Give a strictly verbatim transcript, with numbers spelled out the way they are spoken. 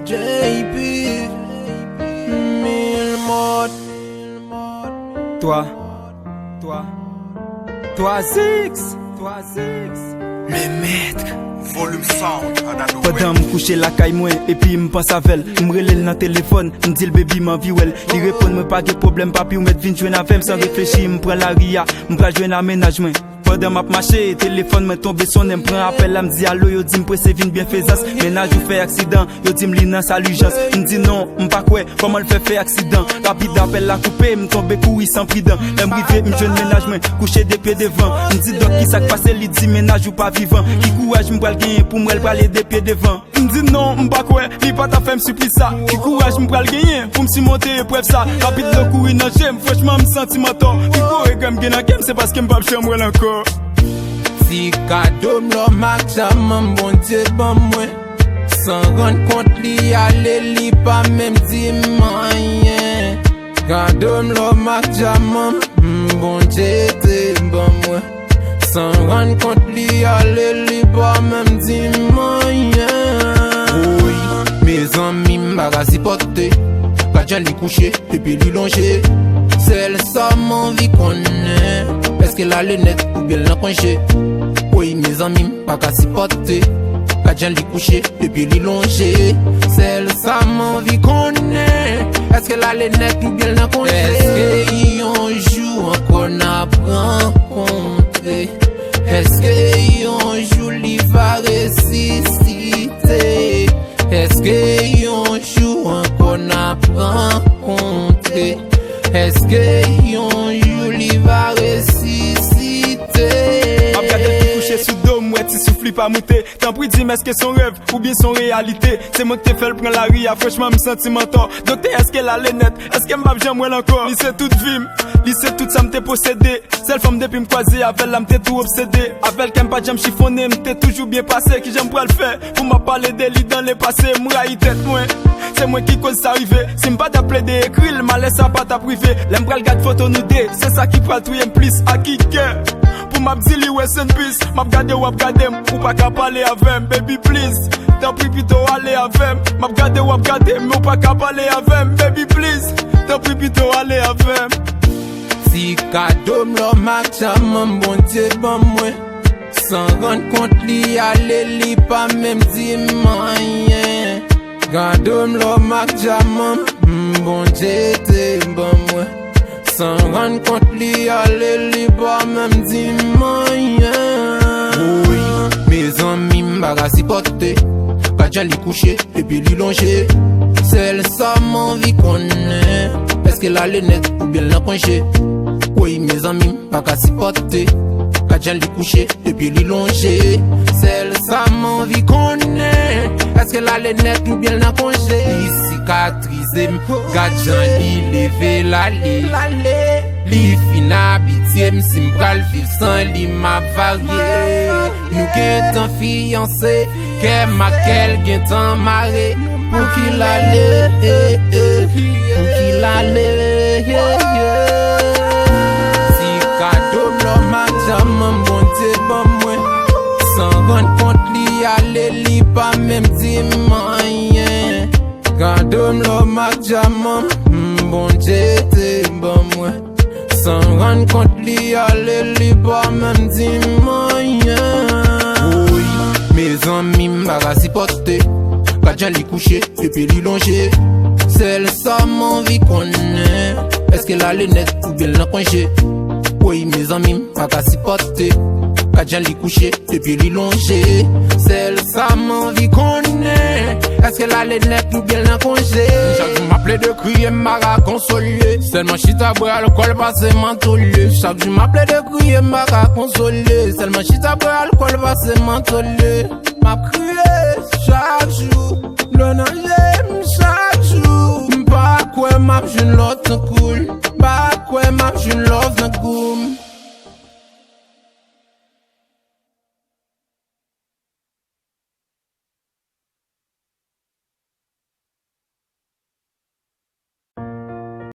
J P, mil mòd. Twa, twa, twa Zix, twa Zix. Le maître. Volume Sound, Anano. Pandan m kouche lakay mwen, epi m panse avè l, m rele l nan telefòn, m di l, "Baby, m anvi wè l." Li reponn mwen, "Pa gen pwoblèm, papi, ou mèt vin jwenn avè m." San reflechi, m pran lari a, m pral jwenn a mennaj mwen. Pandan m ap mache, telefòn mwen tonbe sonnen, m pran apèl la, m di, "Alo?" Yo di m prese vin byenfezans, mennaj ou fè aksidan, yo di m li nan sal ijans. M di, "Non, m pa kwè, kòman l fè fè aksidan?" Rapid apèl la koupe, m tonbe kouri san pridan. Lè m rive, m jwenn mennaj mwen kouche de pye devan. M di, "Dòk, kisa k pase?" Li di, "Mennaj ou pa vivan." Ki kouraj m pral genyen pou m wè l prale de pye devan? M di, "Non, m pa kwè, li pa ta fè m sipriz sa." Ki kouraj m pral genyen pou m simonte eprèv sa? Rapid dlo kouri nan je m, franchman, m santi m antò. Pi gwo regrè m gen nan kè m, se paske m p ap janm wè l ankò. Ti kado m lòm ak dyaman Bondye ban mwen. San rann kont li ale, li pa menm di m anyen. Kado m lòm ak dyaman m, Bondye te ban mwen. San rann kont li ale, li pa menm di m anyen. Woy, mezanmi, m pa ka sipòte. Gad jan li kouche, epi li lonje. Sèl sa m anvi konnen, èske l ale nèt oubyen l nan konje? Woy, mezanmi, m pa ka sipòte. Gad jan li kouche, epi li lonje. Sèl sa m anvi konnen, èske l ale nèt oubyen l nan konje? Èske yon jou ankò n ap rankontre? Èske yon jou li va resisite? Èske yon jou ankò n ap rankontre? Èske yon jou li va resisite? M ap gade l ki kouche sou do m, m wè ti souf li pa moute. Tanpri di m, èske se yon rèv oubyen se yon reyalite? Se mwen ki te fè l pran lari a, franchman, m santi m antò. Doktè, èske l ale nèt? Èske m p ap janm wè l ankò? Li se tout vi m, li se tout sa m te posede. Sèl fanm depi m kwaze avè l la, m te tou obsede. Avè l kè m pa t janm chifonnen, m te toujou byen pase. Kijan m pral fè pou m ap pale de li dan le pase? M rayi tèt mwen, se mwen ki koz sa rive. Si m pa t ap plede ekri l, malè sa pa t ap rive. Lè m pral gad foto nou de, se sa ki pral touye m plis. A ki kè pou m ap di li rest in peace? M ap gade w ap gade m, ou pa ka pale avè m, baby please. Tanpri pito ale avè m. M ap gade w ap gade m, men ou pa ka pale avè m, baby please. Tanpri pito ale avè m. Ti kado m lòm ak dyaman Bondye ban mwen. San rann kont li ale, li pa menm di m anyen. Kado m lòm ak dyaman m, Bondye te ban mwen. San rann kont li ale, li pa menm di m anyen. Woy, mezanmi, m pa ka sipòte. Gad jan li kouche, epi li lonje. Sèl sa m anvi konnen, èske l ale nèt oubyen l nan konje? Woy, mezanmi, m pa ka sipòte. Gad jan li kouche, epi li lonje. Sèl sa m anvi konnen, èske l ale nèt oubyen l nan konje? Li sikatri- ze m. Gad jan li leve l ale. Li fin abitye m, si m pral viv san li, m ap varye. Nou gentan fiyanse, kè m ak kè l gentan mare. Pouki l ale? Pouki l ale? Ti kado m lòm ak dyaman Bondye ban mwen. San rann kont li ale, li pa menm di m anyen. Kado m lòm ak dyaman m, Bondye te ban mwen. San rann kont li ale, li pa menm di m anyen. Woy, mezanmi, m pa ka sipòte. Gad jan li kouche, epi li lonje. Sèl sa m anvi konnen, èske l ale nèt oubyen l nan konje? Woy, mezanmi, m pa ka sipòte. Gad jan li kouche, epi li lonje. Sèl sa m anvi konnen, èske l ale nèt oubyen l nan konje? Chak jou m ap plede kriye, m pa ka konsole. Sèlman chita bwè alkòl pase m antole. Chak jou m ap plede kriye, m pa ka konsole. Sèlman chita bwè alkòl pase m antole. M ap kriye chak jou, dlo nan je m chak jou. M pa kwè m ap jwenn lòt tankou l. M pa kwè m ap jwenn love tankou m.